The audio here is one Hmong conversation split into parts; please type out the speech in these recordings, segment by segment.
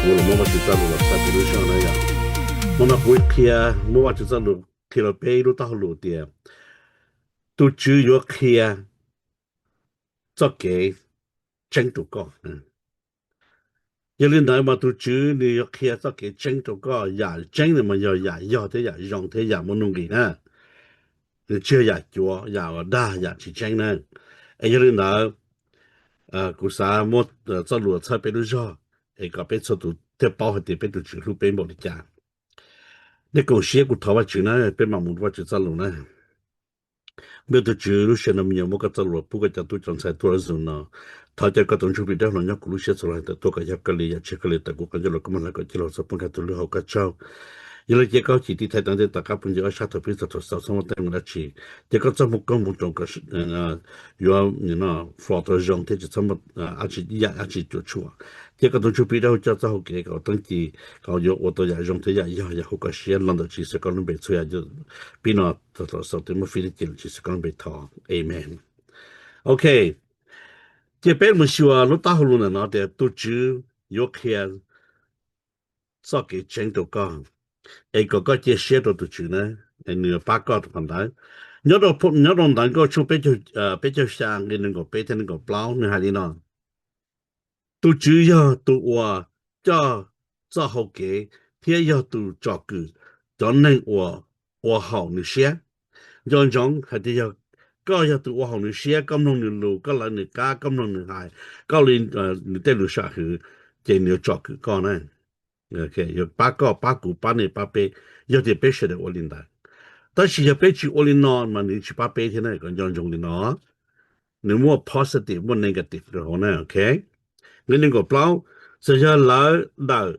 Kuv los muab Vajtswv txoj lus los txhawb peb lub zog na yom. Hmo no kuv qhia, muab Vajtswv txoj lus qhia rau peb lub taub hau lus tias tus Tswv yuav qhia txoj kev tseeb rau koj. Yog li ntawd mas tus Tswv nws yuav qhia txoj kev tseeb rau koj. Yam tseeb no mas yog yam yog thiab yam zoo thiab yam muaj nuj nqis na. Nws tsis yog yam cuav, yam uas dag, yam tsis tseeb na. Es yog li ntawd, kuv xav muab txoj lus txhawb peb lub zog es kom peb txhua tus thiaj paub hais tias peb tus Tswv hlub peb npaum li cas. Nej koom siab kuv thov Vajtswv na, peb mam mus Vajtswv txoj lus na. Npawg tus Tswv, lub sij hawm no me nyuam muab koj txoj lus pub koj cov tub cov ntxhais tuaj lub zoo no. Thov caw koj tus Ntsuj Plig dawb huv los nyob kuv lub siab txhua lub hais tawm tuaj kom yog koj li yam tsis yog koj li tawm kuv qhov ncauj los koj mam hlawv kom cia los txog poob kag tus lwg hauv koj tsaug. Yog li cia koj cim ti thaiv tau ntej tom qab pub ntsis ob sab thaum pib txog thaum xaus txhob muaj teeb meem dab tsi. Cia koj txoj moo koob hmoov roos kom yuav flo tau zoo thiab tsis txhob muaj ib yam dab tsi cuam tshuam. Cia koj tus Ntsuj Plig dawb huv coj txoj hau kev kom teeb ci, kom yuav ua tau yam zoo thiab yam yog yam hu koj siab los ntawm Tswv Yexus koj lub npe txhua yam pib no txog thaum xaus twb muaj fij li ces Tswv Yexus koj lub npe thov, amen. Ok, cia peb mus xyuas lub taub hau lus ntawm no tias tus Tswv yuav qhia txoj kev tseeb rau koj, es kom koj cia siab rau tus Tswv na, es nws yuav pab koj rau qhov ntawd. Nyob rau Ntawv Nkauj tshooj peb caug xya nqe nees nkaum peb thiab nees nkaum plaub nws hais li no: Tus Tswv yog tus uas coj txoj hau kev thiab yog tus tsom kwm cov neeg uas ua haum nws siab. Nco ntsoov hais tias yog koj yog tus ua haum nws siab, koj mloog nws lus, koj lawv nws qab, koj mloog nws hais, koj li nws tej lus sam hwm, ces nws yuav tsom kwm koj na. Yuav pab koj, pab kuv, pab nej, pab peb, yog tias peb sawv daws ua li ntawd. Tab sis yog peb tsis ua li no mas nws tsis pab peb thiab na, kom nco ntsoov li no. Nws muaj positive muaj negative rau hauv na, ok. Nqe nees nkaum plaub: Txawm yog lawv dawm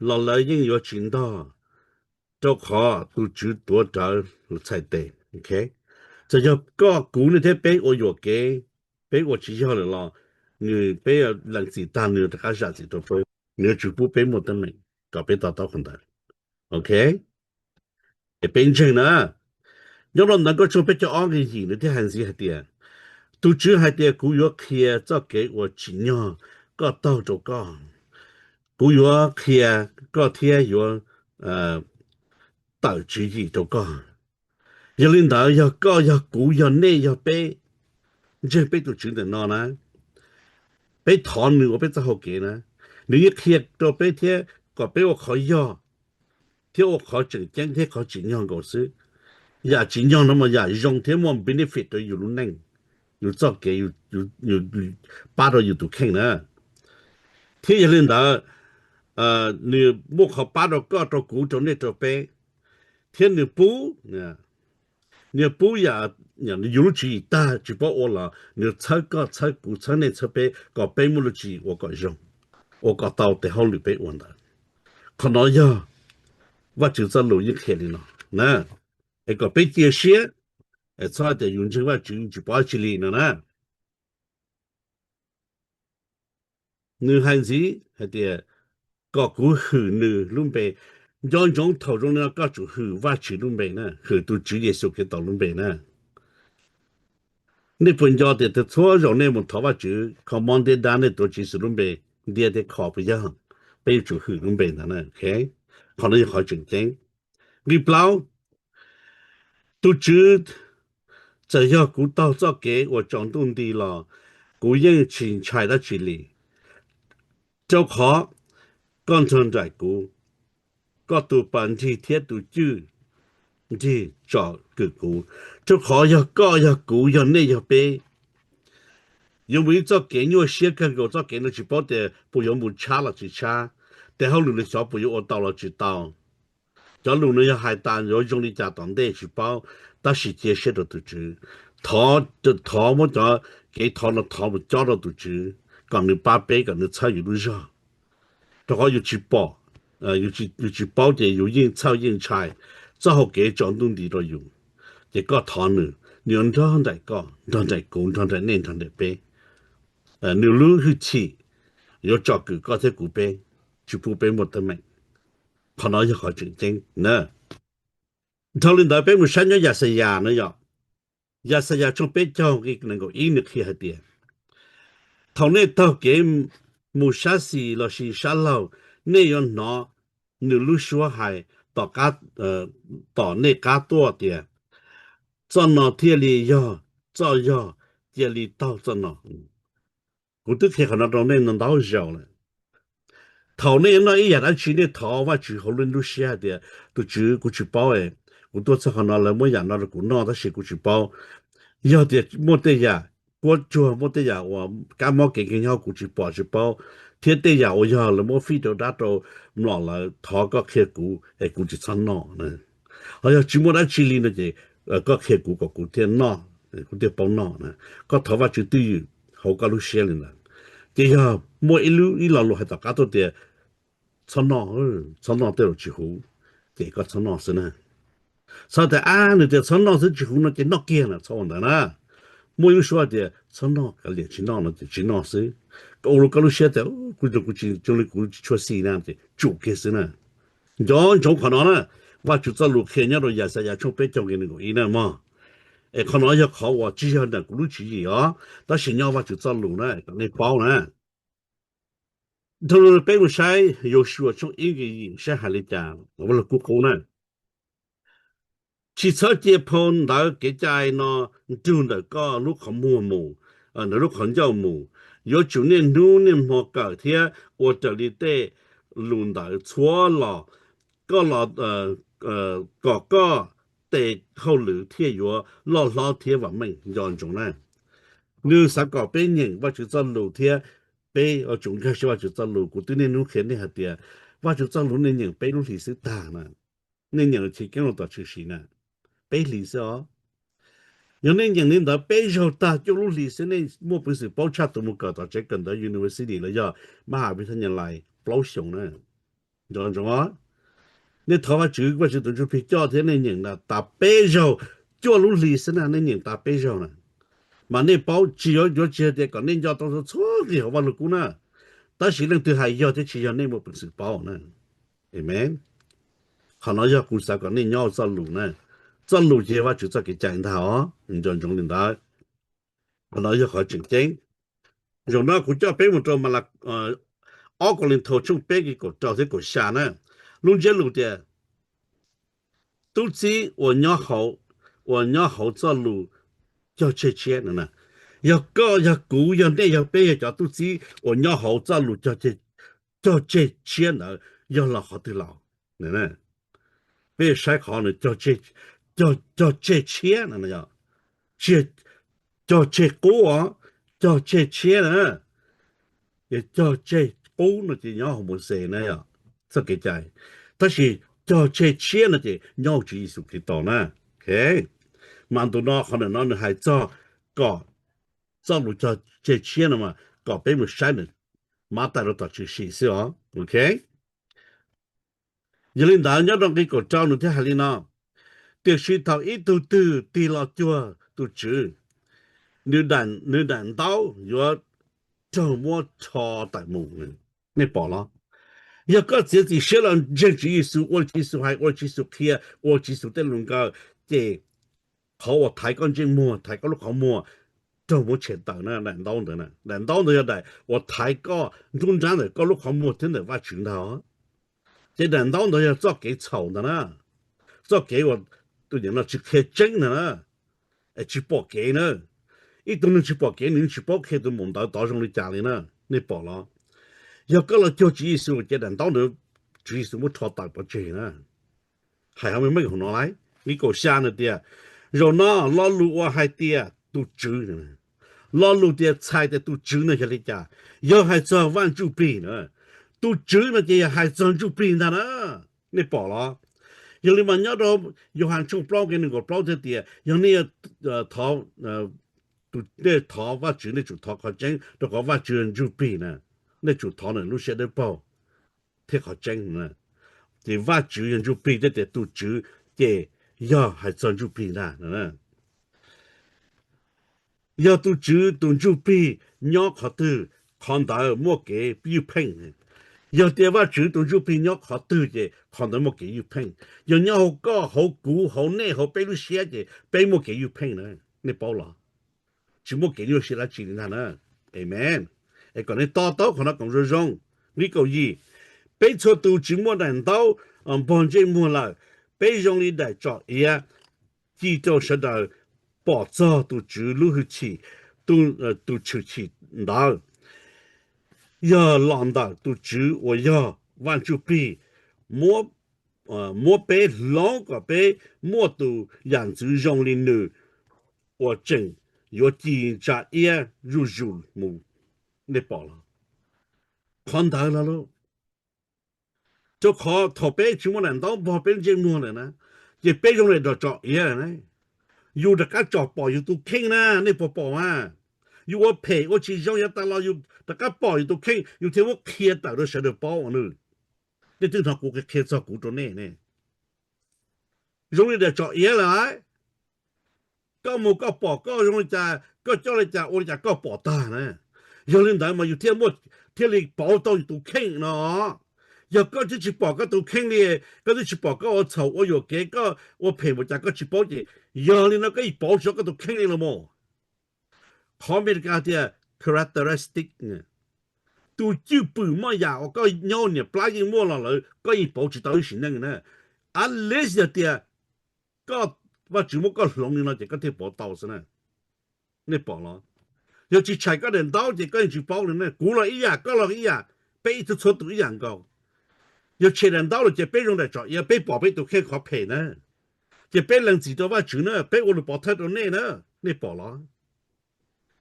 los lawv yeej yuav tsis ntog, rau qhov tus Tswv tuav rawv txhais tes. Txawm yog koj, kuv, nej thiab peb ua yuam kev, peb ua tsis yog lawm los nws, peb lees txim tag nws yuav rov qab zam txim rau peb, nws yuav tsis pub peb muaj teeb meem, kom peb to taub qhov ntawd. Ok, es peb ntseeg na. Nyob rau Ntawv Nkauj tshooj peb caug ob nqe yim nws thiaj hais ntxiv hais tias, tus Tswv hais tias kuv yuav qhia txoj kev uas tsim nyog koj taug rau koj, kuv yuav qhia koj thiab yuav tawm tswv yim rau koj. Yog li ntawd yog koj, yog kuv, yog nej, yog peb ntseeg peb tus Tswv ntawm no na, peb thov nws ua peb txoj hau kev na, nws yeej qhia rau peb thiab kom peb ua qhov yog thiab ua qhov tseem ceeb thiab qhov tsim nyog nkaus xwb. Yam tsim nyog no mas yam zoo thiab muaj benefit rau yus lub neej, yus txoj kev, pab rau yus tus kheej na. Thiab yog li ntawd, nws muaj qhov pab rau koj, rau kuv, rau nej, rau peb, thiab nws pub, nws pub yam, yus lub tswv yim tag tsis paub ua los nws txhawb koj, txhawb kuv, txhawb nej, txhawb peb kom peb muaj lub tswv yim ua kom zoo, ua kom tau tes hauj lwm peb ua ntawd. Qhov no yog Vajtswv txoj lus yeej qhia li no na, es kom peb cia siab, es txhob hais tias yus ntseeg Vajtswv yus tsis paub dab tsi li no na. Nws hais ntxiv hais tias kom kuv hwm nws lub npe. Nco ntsoov thaum zoo li no koj tsum hwm Vajtswv lub npe na, hwm tus Tswv Yexus Khetos lub npe na. Nej puas nco tias txhua zaus nej mus thov Vajtswv kho mob ntiab dab nej tuav Tswv Yexus lub npe ntiab thiab kho puas yog? Peb yuav tsum hwm lub npe ntawd na. Qhov no yog qhov tseem ceeb. Nqe plaub, tus Tswv, txawm yog kuv taug txoj kev uas tsaus ntuj nti los kuv yeej tsis ntshai dab tsi li, rau qhov koj nrog nraim kuv, koj tus pas nrig thiab tus cwj nrig tsom kwm kuv. Rau qhov yog koj, yog kuv, yog nej, yog peb yuav mus ib txoj kev nyuaj siab kawg nkaus, txoj kev no tsis paub tias puas yuav mus tshab los tsis tshab, tes hauj lwm nws xyov puas yuav ua tau los tsis tau. Cov lus no yog hais tas yuav zoo li cas tom ntej tsis paub, tab sis cia siab rau tus Tswv. Thov, thov muab cov kev thov no thov mus cob rau tus Tswv kom nws pab peb, kom nws txhawb yus lub zog. Rau qhov yus tsis pom, yus tsis paub ces yus yeej txhawj yeej ntshai, txoj hau kev tsaus ntuj nti rau yus. Ces koj thov nws, nws yuav nrog nraim koj, nrog nraim kuv, nrog nraim nej, nrog nraim peb. Nws lub hwj chim yuav tsom kwm koj thiab kuv peb, tsis pub peb muaj teeb meem. Qhov no yog qhov tseem ceeb na. Dhau li ntawd peb mus saib nyob Yaxayas no yom. Yaxayas tshooj peb caug nqe nees nkaum ib nws qhia hais tias, thaum nej taug kev mus sab xis lossis sab laug, nej yuav hnov nws lub suab hais tom qab, tom nej qab tuaj tias, txoj no thiaj li yog txoj yog, cia li taug txoj no. Kuv twb qhia qhov no rau nej no ntau zaus lawm. Thaum nej noj ib yam dab tsi nej thov Vajtswv hauv nej lub siab hais tias, tus Tswv, kuv tsis paub, kuv tuaj txog qhov no lawv muab yam no rau kuv noj tab sis kuv tsis paub. Yog tias muaj tej yam kuab tsuag, muaj tej yam uas kab mob kev nkeeg nyob hauv kuv tsis pom tsis paub, thiab tej yam uas yog lawv muab fij rau dab rau mlom lawm, thov koj qhia kuv es kuv tsis txhob noj. Ho yog tsis muaj dab tsi li no ces koj qhia kuv kom kuv thiaj noj, kuv thiaj paub noj na. Koj thov Vajtswv twj ywm hauv koj lub siab li ntawd. Ces yog muaj ib lub, ib lo lus hais tom qab tuaj tias, txhob noj, txhob noj tej lus tsis huv, ces koj txhob noj xwb na. Txhob tias, ab, nws tias txhob noj xwb tsis huv no ces noj kiag na, txhob ua ntawd na. Muaj ib lub suab tias txhob noj, kav liam tsis noj no ces tsis noj xwb. Ua rau koj lub siab tias, kuv, kuv tsis, zoo li kuv tsis tshua xis na ces tsum kiag xwb na. Nco ntsoov qhov no na, Vajtswv txoj lus qhia nyob rau Yaxayas tshooj peb caug nqe nees nkaum ib na mog. Es qhov no yog qhov uas tsis yog ntawm kuv lub tswv yim os, tab sis nyob Vajtswv txoj lus na, kom nej paub na. Dhau los peb mus saib Yausuas tshooj ib nqe yim saib hais li cas, Vaj Lug Kub qub na. Tsis txhob cia phau ntawv kev cai no nrug ntawm koj lub qhov muag mus, ntawm lub qhov ncauj mus. Yuav tsum niaj hnub niaj hmo kawm thiab ua raws li tej lus ntawd txhua los, koj los, kom koj tes hauj lwm thiaj yuav loj hlob thiab vam meej. Nco ntsoov na, nws xav kom peb nyeem Vajtswv txoj lus thiab peb yuav tsum nkag siab Vajtswv txoj lus. Kuv twb niaj hnub qhia nej hais tias Vajtswv txoj lus nej nyeem peb lub hlis xwb tag na. Nej nyeem Chiv Keeb Lus Tom Tshwm Sim na, peb hlis xwb os. Yog nej nyeem li ntawd peb zaug tag cuaj lub hlis xwb nej muaj peev xwm paub tshaj tus mus kawm tom tsev kawm ntawv university los yog mab has vi thab nyas lais plaub xyoos na. Nco ntsoov os, nej thov Vajtswv, Vajtswv tus Ntsuj Plig coj thiab nej nyeem tas peb zaug cuaj lub hlis xwb na, nej nyeem tas peb zaug na. Mas nej paub tsis yuav, yuav tsis hais tias kom nej nco tau txhua nqi hauv Vaj Lug Kub na, tab sis leej twg hais yog thiab tsis yog nej muaj peev xwm paub na. Amen. Qhov no yog kuv xav kom nej nyob hauv txoj lus na. Txoj lus ces yog Vajtswv txoj kev cai ntag os, nco ntsoov li ntawd. Qhov no yog qhov tseem ceeb. Zaum no kuv coj peb mus rau Malas, ob Kauleethaus tshooj peb nqe kaum rau thiab kaum xya na. Lub ntsiab lus tias, tub txib uas nyob hauv, uas nyob hauv txoj lus cog tseg tshiab no na. Yog koj, yog kuv, yog nej, yog peb yog cov tub txib uas nyob hauv txoj lus cog tseg tshiab ntawd yog los qhov twg los? Peb saib qhov nws cog tseg tshiab no, tsis yog cog tseg qub os, cog tseg tshiab na. Yog cog tseg qub no ces nyob hauv Mauxes na yom, txoj kev cai. Tab sis cog tseg tshiab no ces nyob hauv Tswv Yexus Khetos na. Mas ntu no qhov ntawm no nws hais txog kom txoj lus cog tseg tshiab no mas kom peb mus saib nws Mathais rau tom Tshwm Sim xwb os. Ok. Yog li ntawd nyob rau nqe kaum rau nws thiaj hais li no, tiam sis thaum ib tug twg tig los cuag tus Tswv, nws daim ntaub yuav raug muab rho tawm mus. Nej pom los? Yog koj txiav txim siab los ntseeg Tswv Yexus, ua li Tswv Yexus hais, ua li Tswv Yexus qhia, ua Tswv Yexus tej lus nkaws, ces qhov uas thaiv koj ntsej muag, thaiv koj lub qhov muag raug muab tshem tawm na, daim ntaub ntawd na. Daim ntaub ntawd yog daim uas thaiv koj nruab nrab ntawm koj lub qhov muag thiab ntawm Vajtswv ntag. Ces daim ntaub ntawd yog txoj kev txhaum ntag na, txoj kev uas tus niam no tsis qhia tseeb ntag na, es tsis pom kev na. Ib tug neeg tsis pom kev nws tsis paub qhia tus maum ntawv tod zoo li cas li na. Nej pom los? Yog koj los cuag Tswv Yexus ces daim ntaub ntawd Tswv Yexus muab rho tawm pov tseg na. Hais hauv me meej hauv no lauj, nqe kaum xya nws tias, zaum no lo lus uas hais tias tus Tswv, lo lus tias txhais tias tus Tswv no yog li cas? Yog hais txog Vaj Ntsujplig na. Tus Tswv no ces yog hais txog Ntsujplig ntag na. Nej pom los? Yog li mas nyob rau Yauhas tshooj plaub nqe nees nkaum plaub thiaj tias yog nej thov, nej thov Vajtswv nej tsum thov qhov tseeb, rau qhov Vajtswv yog Ntsujplig na. Nej tsum thov nws lub siab dawb paug thiab qhov tseeb. Ces Vajtswv yog Ntsujplig thiab tias tus Tswv ces yog hais txog Ntsujplig ntag. Yog tus Tswv tus Ntsujplig nyob qhov twg, qhov ntawd muaj kev ywj pheej. Yog tias Vajtswv tus Ntsujplig nyob qhov twg ces qhov ntawd muaj kev ywj pheej. Yog nyob hauv koj, hauv kuv, hauv nej, hauv peb lub siab ces peb muaj kev ywj pheej na. Nej paub los? Tsis muaj kev nyuaj siab dab tsi li ntag na. Amen. Es kom nej to taub qhov no kom zoo zoo. Nqe kaum yim, Peb txhua tus tsis muaj daim ntaub npog ntsej muag lawm, peb zoo li daim tsom iav ci rau sawv daws pom txog tus Tswv lub hwj chim, tus tshwm sim ntawd yog los ntawm tus Tswv uas yog Vaj Ntsuj Plig muab peb hloov kom peb muaj tus yam ntxwv zoo li nws uas tseem yuav ci ntsa iab zuj zus mus. Nej pom los? Qhov ntawd los lauj. Rau qhov thaum peb tsis muaj daim ntaub npog peb ntsej muag lawm na, ces peb zoo li daim tsom iav na. Yus rov qab tsom pom yus tus kheej na, nej puas pom mas? Yus ua phem ua tsis zoo yav tas los yus rov qab pom yus tus kheej, yus thiaj muab qhia tawm rau sawv daws paub os nws. Nej twb hnov kuv qhia txog kuv rau nej ne. Zoo li daim tsom iav lawm. Koj mus koj pom koj zoo li cas, koj coj li cas ua li cas koj pom tag na. Yog li ntawd mas yus thiaj muaj, thiaj li pauv tau yus tus kheej no. Yog koj twb tsis pom koj tus kheej li, koj twb tsis pom koj ua txhaum ua yuam kev, koj ua phem ua cas koj tsis paub ces yog li no koj yeej pauv tsis tau koj tus kheej li los mas. Qhov Amelikas tias characteristic, tus cwj pwm moj yam uas koj nyob niam plab yeej muaj los lawm koj yeej pauv tsis tau ib sim neej na. At least yog tias koj, Vajtswv muab koj hloov li no ces koj thiaj pauv tau xwb na. Nej pom los? Yog tsis tshais koj daim ntaub ces koj yeej tsis paub li na. Kuv los ib yam, koj los ib yam, peb ib tug txhua tus ib yam nkaus. Yog tshem daim ntaub lawm ces peb zoo daim tsom iav, peb pom peb tus kheej qhov phem na. Ces peb lees txim rau Vajtswv na, peb ua lus pov thawj rau nej na. Nej pom los?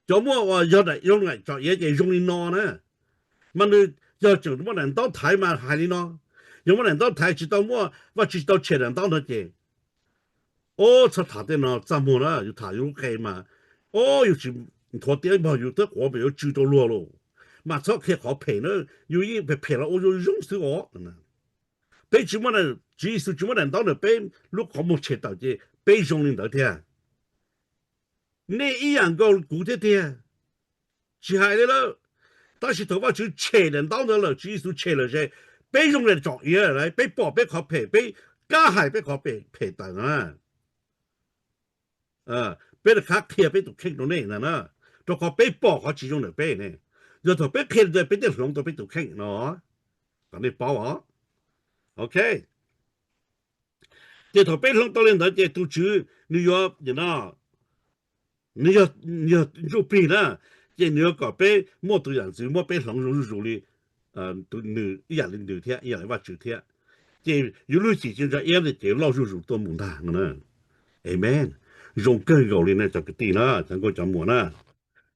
Cov muaj uas yog daim, yog daim tsom iav ces zoo li no na. Mas nws yog tseem muaj daim ntaub thaiv mas hais li no. Yog muaj daim ntaub thaiv tsis tau muaj, Vajtswv tsis tau tshem daim ntaub no ces, o, txhob tham tej no txaj muag na, yus tham yus lub qe mas, o, yus tsis nthuav tiab npog yus twb quav mas yuav tsw rau luag lauj. Mas txhob qhia qhov phem na, yus yeej phem phem los ua zoo zoo xwb os. Peb tsis muaj, Tswv Yexus tsis muaj daim ntaub ntawm peb lub qhov muag tshem tawm ces peb zoo li ntawd thiab. Nej ib yam nkaus kuv thiab tiag. Tsis hais li lawm, tab sis thaum Vajtswv tshem daim ntaub ntawd lawm, Tswv Yexus tshem lawm ces peb zoo li tsom iav lawm, peb pom peb qhov phem, peb kab hais peb qhov phem tawm na. Peb rov qab qhia peb tus kheej rau nej na, rau qhov peb pom qhov tsis zoo ntawm peb ne. Yog thaum peb qhia li ntawd peb thiaj hloov tau peb tus kheej no, kom nej paub os. Ok. Ces thaum peb hloov tau li ntawd ces tus Tswv nws yuav, nws yog, nws yog ntsuj plig na, ces nws yuav kom peb muaj tus yam ntxwv muab peb hloov zuj zus li nws, ib yam li nws thiab ib yam li Vajtswv thiab. Ces yus lub hwj chim ci ntsa iab ces loj zuj zus tuaj mus ntag no na. Amen. Zoo kawg nkaus li na cov kwv tij na, cov nkauj cov muam na.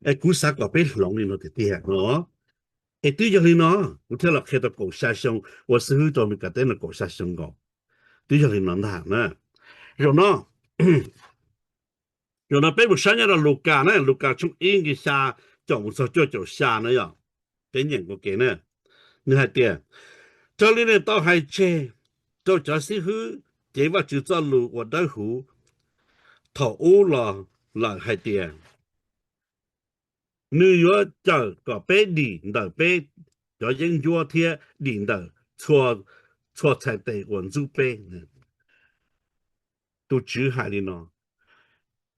Es kuv xav kom peb hloov li no tiag tiag no. Es twb yog li no, kuv thiaj los qhia tau kaum xya xyoo, ua xib hwb rau Amelikas teb no kaum xya xyoo nkaus. Twb yog li no ntag na. Zaum no, zaum no peb mus saib nyob rau Lukas na, Lukas tshooj ib nqe xya caum mus txog cuaj caum xya na yom. Peb nyeem ua ke na. Nws hais tias, raws li nws tau hais tseg rau cov xib hwb cev Vajtswv txoj lus uas dawb huv thaum ub los lawm hais tias, nws yuav cawm kom peb dim ntawm peb cov yeeb ncuab thiab dim ntawm txhua txhais tes uas ntxub peb. Tus Tswv hais li no,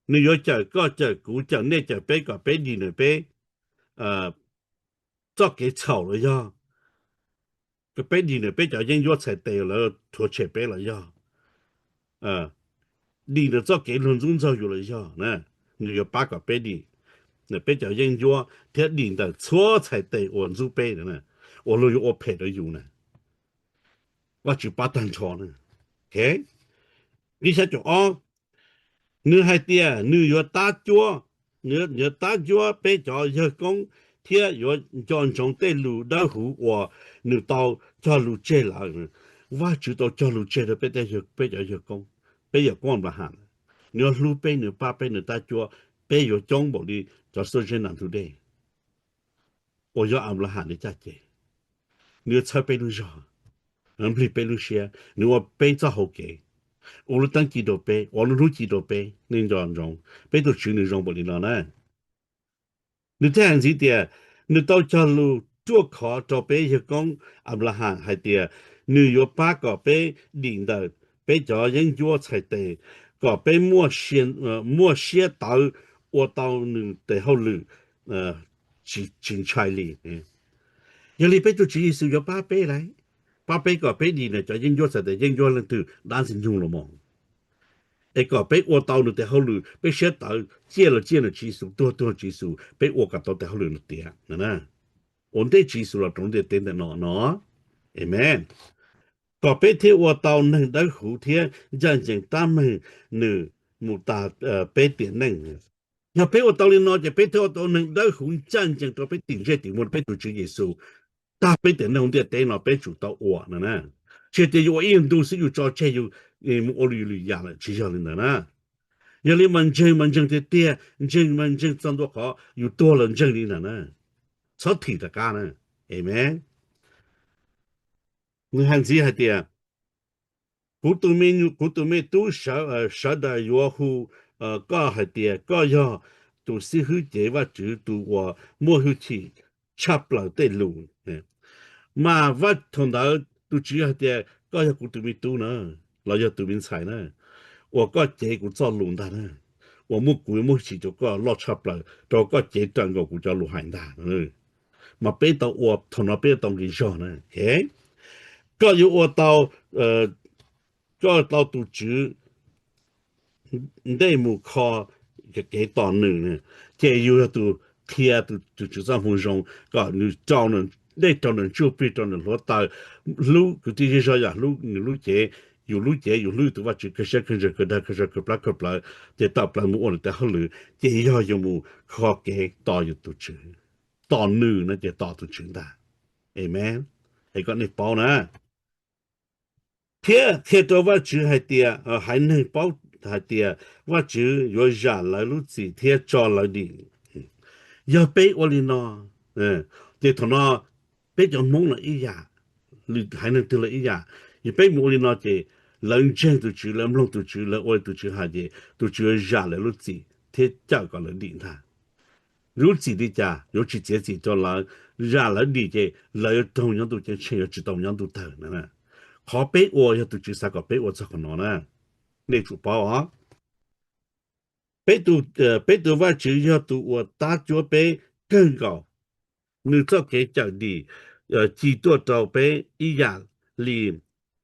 nws yuav cawm koj, cawm kuv, cawm nej, cawm peb kom peb dim ntawm peb txoj kev txhaum los yog, kom peb dim ntawm peb cov yeeb ncuab txhais tes lawv rhuav tshem peb los yog, dim ntawm txoj kev luag ntxub ntxaug yus los yog, nws yuav pab kom peb dim ntawm peb cov yeeb ncuab thiab dim ntawm txhua txhais tes uas ntxub peb, uas luag yuav ua phem rau yus na. Vajtswv pab tag nrho na. Nqe xya caum ob, nws hais tias nws yuav tab cuab, nws yuav tab cuab peb cov yawg koob thiab yuav nco ntsoov tej lus dawb huv uas nws tau cog lus tseg lawm. Vajtswv tau cog lus tseg rau peb, peb cov yawg koob, peb yawg koob Anplaham. Nws yuav hlub peb, nws pab peb, nws tab cuab peb yuav coob npaum li cov xuab zeb nas ntug dej uas yog Anplaham li caj ces. Nws yuav txhawb peb lub zog, nws nplig peb lub siab, nws ua peb txoj hau kev, ua lub teeb ci rau peb, ua lub hnub ci rau peb. Nej nco ntsoov, peb tus Tswv nws zoo npaum li no na. Nws thiaj hais ntxiv tias, nws tau cog lus ruaj khov rau peb yawg koob Anplaham hais tias, nws yuav pab kom peb dim ntawm peb cov yeeb ncuab txhais tes, kom peb muaj siab tawv ua tau nws tes hauj lwm tsis ntshai li. Yog li peb tus Tswv Yexus yuav pab peb lauj. pab peb kom peb dim na, cov yeeb ncuab txhais tes yeeb ncuab leej twg dab ntxwg nyoog los mas. Es kom peb ua tau nws tes hauj lwm, peb siab tawv ciaj los ciaj nws Tswv Yexus, tuag tuag Tswv Yexus, peb ua kom tau tes hauj lwm no tiav na. Ua ntej Tswv Yexus los rau lub ntiaj teb ntawm no no. Amen. Kom peb thiaj ua tau neeg dawb huv thiab ncaj ncees tab meeg nws mus tas peb tiam neej. Yog peb ua tau li no ces peb thiaj ua tau neeg dawb huv ncaj ncees rau peb tim ntsej tim muag peb tus Tswv Yexus. Tag peb tiam neej hauv ntiaj teb no peb tsum tau ua no na. Tsis tias yus ua ib yam ntu xwb yus tso tseg yus mus ua lwm yam lawm, tsis yog li ntawd na. Yog li mas ntseeg mas ntseeg tiag tiag, ntseeg mas ntseeg txog ntua qhov yus tuag los ntseeg li ntawd na. Txhob thim rov qab na. Amen. Nws hais ntxiv hais tias, kuv tus me, kuv tus me tub sawv, sawv daws yuav hu koj hais tias koj yog tus xib hwb cev Vajtswv tus uas muaj hwj chim tshaj plaws tej lus. Mas thaum ntawd tus Tswv hais tias koj yog kuv tus me tub na, los yog tus me ntxhais na, uas koj cev kuv txoj lus ntag na, uas muaj kuv muaj hwj chim rau koj loj tshaj plaws rau koj cev raws nkaus kuv cov lus hais ntag. Mas peb tau ua, thaum no peb tau nqi zog na. Koj yuav ua tau, koj tau tus Tswv ntej mus kho kev tos nws, ces yus yog tus qhia tus Tswv txoj moo zoo kom nws, dej rau nws ntsuj plig rau nws hluav taws, hlub kwv tij zej zog yam hlub nws lub cev, yus lub cev yus hlub yus tus Vajtswv kawg siab kawg ntsws kawg dag kawg zog kawg plab kawg plawv, ces tawm plaws mus ua nws tes hauj lwm, ces yog yus mus kho kev tos yus tus Tswv, tos nws no ces tos tus Tswv ntag. Amen. Es kom nej paub na. Thiab qhia rau Vajtswv hais tias, haiv neeg paub hais tias Vajtswv yuav zam lawv lub txim thiab tso lawv dim. Yog peb ua li no, ces thaum no peb cov Hmoob no ib yam, haiv neeg twg los ib yam. Yog peb mus ua li no ces lawv ntseeg tus Tswv, lawv mloog tus Tswv, lawv ua li tus Tswv hais ces tus Tswv yuav zam lawv lub txim thiab cawm kom lawv dim ntag. Lub txim li cas? Yuav tsis txiav txim rau lawv, zam lawv dim ces lawv yuav raug nyob ntuj ceeb tsheej, yuav tsis tau nyob ntuj tawg na. Qhov peb ua yog tus Tswv xav kom peb ua txog qhov no na. Nej tsum paub os. Peb tus, peb tus Vajtswv yog tus uas tab cuab peb kawg nkaus. Nws txoj kev cawm dim ci tuaj rau peb ib yam li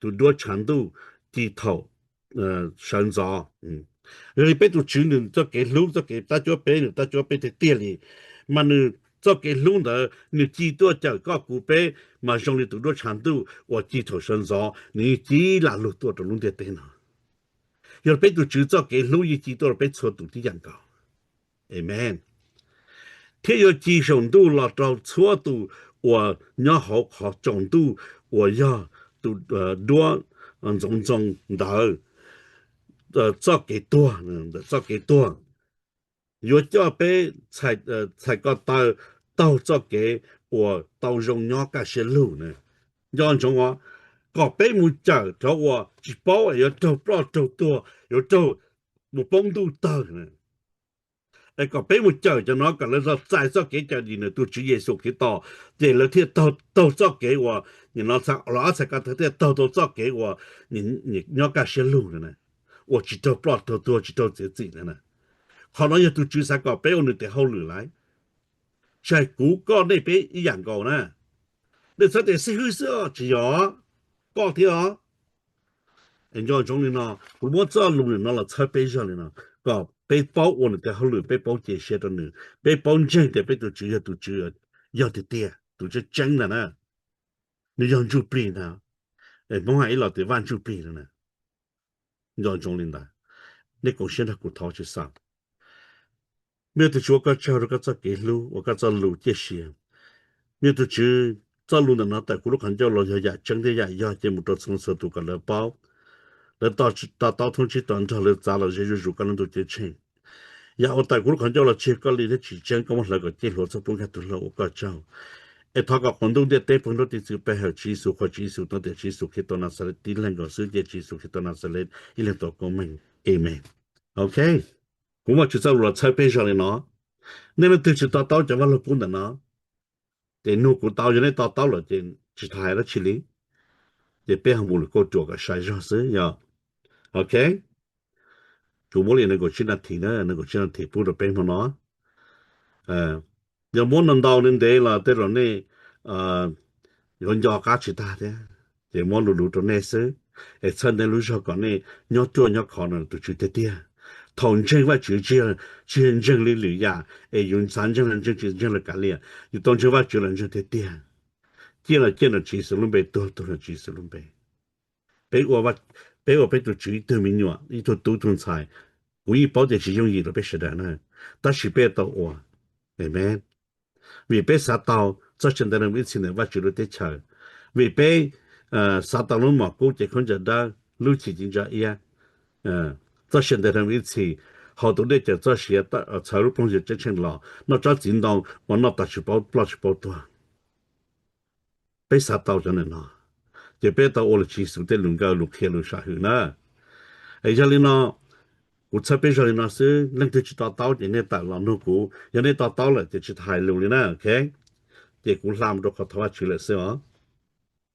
tus duab tshav ntuj ci thaum sawv ntxov. Yog li peb tus Tswv nws txoj kev hlub, txoj kev tab cuab peb, nws tab cuab peb tiag tiag li, mas nws txoj kev hlub ntawd nws ci tuaj cawm koj kuv peb mas zoo li tus duab tshav ntuj uas ci thaum sawv ntxov, nws yeej ci lam lug tuaj rau lub ntiaj teb no. Yog peb tus Tswv txoj kev hlub yeej ci tuaj rau peb txhua tus tib yam nkaus. Amen. Thiab yuav ci saum ntuj los rau txhua tus uas nyob hauv qhov tsaus ntuj uas yog tus duab ntxoov ntxoo ntawd txoj kev tuag, txoj kev tuag. Yuav coj peb txhais ko taw taug txoj kev uas tau zoo nyob kaj siab lug na. Nco ntsoov os, kom peb mus cawm cov uas tsis paub es yuav raug ploj raug tuag, yuav raug mus poob ntuj tawg na. Es kom peb mus cawm cov no kom lawv txais txoj kev cawm dim ntawm tus Tswv Yexus Khetos, ces lawv thiaj taug txoj kev uas nim no los ob txhais ko taw thiaj taug tau txoj kev uas nyob kaj siab lug na, uas tsis raug ploj raug tuag tsis raug txiav txim na. Qhov no yog tus Tswv xav kom peb ua nws tes hauj lwm lauj. Tsis hais kuv koj nej peb ib yam nkaus na. Nej txhob tias xib hwb xwb os, tsis yog, koj thiab os. Es nco ntsoov li no, kuv muab txoj lus nim no los txhawb peb zog li no, kom peb paub ua nws tes hauj lwm, peb paub cia siab rau nws, peb paub ntseeg tias peb tus Tswv yog tus Tswv yog tiag tiag, tus tseeb tseeb ntag na. Nws yog ntsuj plig ntag. Hmoob hais ib los tias vaj ntsuj plig no na. Nco ntsoov li ntawd, nej koom siab nrog kuv thov Tswv Xab. Me tus Tswv, ua koj tsaug rau koj txoj kev hlub, ua koj txoj lus ciaj sia. Me tus Tswv, txoj lus ntawm no tawm kuv lub qhov ncauj los yog yam tseeb thiab yam yog, ces mus rau txhua txhua tus kom lawv paub, lawv to taub thoob tsib to nrog lawv txav los ze zuj zus koj lub ntuj ceeb tsheej. Yam uas tawm kuv lub qhov ncauj los tsis yog koj li thiab tsis tseeb, koj muab hlawv kom ciaj hluas txog pub nkag tus hluas, ua koj tsaug. Es thov kom quas ntuj ntiaj teb pawg nrog tiv txwv pe hawm Tswv Yexus, qhuas Tswv Yexus tau tias Tswv Yexus Khetos Naxales tib leeg nkaus xwb, cia Tswv Yexus Khetos Naxales ib leeg tau koob meej. Amen. Ok, kuv muab Tswv txoj lus los txhawb peb zog li no. Nej leej twg tsis to taub cov vaj lug kub ntawm no, ces nug kuv tau, yog nej to taub lawm ces tsis tas hais dab tsi li. Ces peb ho mus lwm kauj ruam kom sai zog xwb yog. Ok, kuv muab li nees nkaum tsib nas this na, nees nkaum tsib nas this pub rau peb hmo no. Yog muab ntau ntau ntev ntev los tej zaum nej yuav nco qab tsis tag thiab. ces muab lu lug rau nej xwb, es txhawb ntawm lub zog kom nej nyob cuaj nyob khov no tus Tswv tiag tiag. Thaum ntseeg Vajtswv tsis yog ntseeg li lwm yam es yus xav ntseeg los ntseeg, tsis ntseeg los kav liam, yus tau ntseeg Vajtswv los ntseeg tiag tiag. Ciaj los ciaj nrog Tswv Yexus lub npe, tuag tuag nrog Tswv Yexus lub npe. Peb ua peb tus Tswv ib tug me nyuam, ib tug tub ib tug ntxhais. Kuv yeej paub tias tsis yooj yim rau peb sawv daws na, tab sis peb tau ua. Amees. Vim peb xav tau txoj sia ntev dhawv mus ib txhis ntawm Vajtswv lub teb chaws, vim peb xav tau lub mom kub cev khaub ncaws dawb, lub chim ci ntsa iab, txoj sia ntev dhawv mus ib txhis, haus tus dej cawm txoj sia, txhawv lub plooj yawg ceeb tsheej los, noj tsob txiv ntoo uas noj tas tsis paub ploj tsis paub tuag. Peb xav tau cov ntawm no, ces peb tau ua li Tswv Yexus tej lus nkawd lus qhia lus sam hwm na. Es yog li no, kuv txhawb peb zog li no xwb, leej twg tsis to taub ces nej tawm los nug kuv, yog nej to taub lawm ces tsis hais lus li na, ok. Ces kuv hla mus rau qhov thov Vajtswv lawm xwb os.